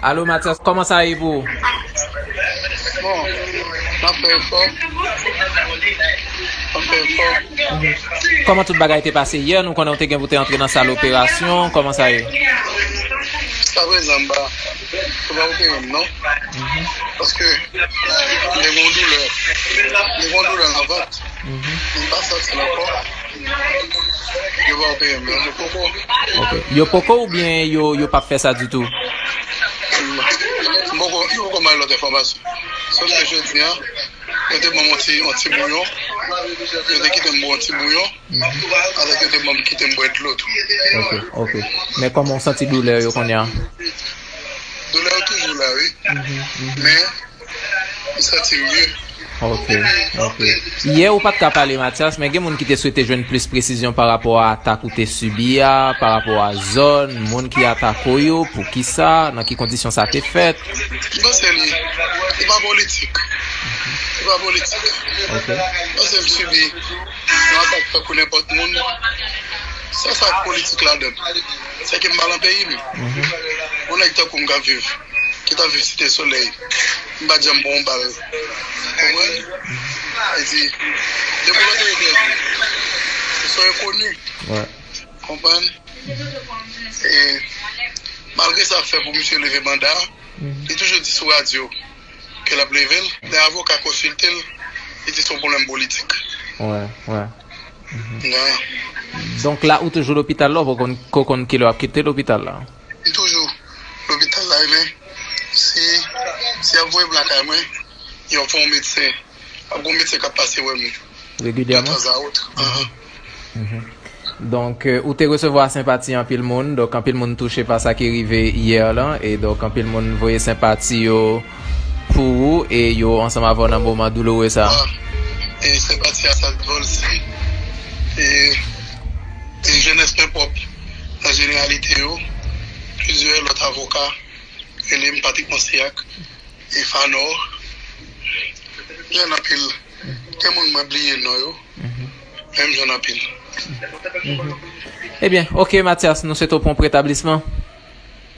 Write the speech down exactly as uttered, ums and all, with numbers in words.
Alo, Mathias, kòman sa ye pou ou? Bon, m ap fè efò. M ap fè efò. Kòman tout bagay te pase yè? Nou konnen w te gen pou te antre nan sal operasyon. Kòman sa ye? Jiska prezan, m pa, yo pa opere m, non. Paske m te gen yon doulè. M te gen yon doulè nan vant. Men m pa santi l ankò. Yo pa opere m, non. Yo poko. Ok. Yo poko oubyen yo, yo p ap fè sa ditou? M poko, yo poko bay lòt enfòmasyon. Sòf ke jodi a, yo te ban m yon ti, yon ti bouyon. Yo te kite m bwè yon ti bouyon. Avèk yo te ban m, kite m bwè dlo tou. Ok, ok. Men kòman w santi doulè yo kounye a? Doulè yo toujou la, wi. Men, m santi m mye. Ok, ok. Yè ou pa t ka pale, Mathias, men gen moun ki te swete jwenn plis presizyon pa rapò a atak ou te sibi a, pa rapò a zòn, moun ki atake w yo, poukisa, nan ki kondisyon sa te fèt. M panse li, li pa politik. Li pa politik. Ok. M panse m sibi yon atak tankou nenpòt moun. Sa, sa k politik ladan l? Se ke m pa nan peyi m. Yon nèg tankou m k ap viv, ki t ap viv Site Solèy, m pa t janm pran yon bal. Konprann? Sa vle di, depi lòt yo te di, se yon enkoni. Wè. Konprann? E malgre sa fè pou misye leve manda, li toujou di sou radyo ke l ap leve l. Lè avoka konsilte l, li di se yon pwoblèm politik. Wè, wè. Nan. Donk la, ou toujou lopital la, ou konn, ko konn kilè w ap kite lopital la? M toujou lopital la, men si, si y ap voye m lakay mwen, y ap fè yon medsen. Ap gon medsen k ap pase wè m Regilyèman? tanzawot. Ahan. Donk, euh, ou te resevwa senpati anpil moun, donk anpil moun touche pa sa ki rive yè lan, e donk anpil moun voye senpati yo pou ou, e yo ansanm avè w nan moman douloure sa. E senpati a sa k vòl se, e, e jenès mwen pwòp nan jeneralite yo, plizyè lòt avoka, rele m Patrick Monsiak, e Fanò, gen anpil. Gen moun mwen bliye non yo, men m jwenn anpil. Ebyen, ok, Mathias, nou swete w pwonp retablisman.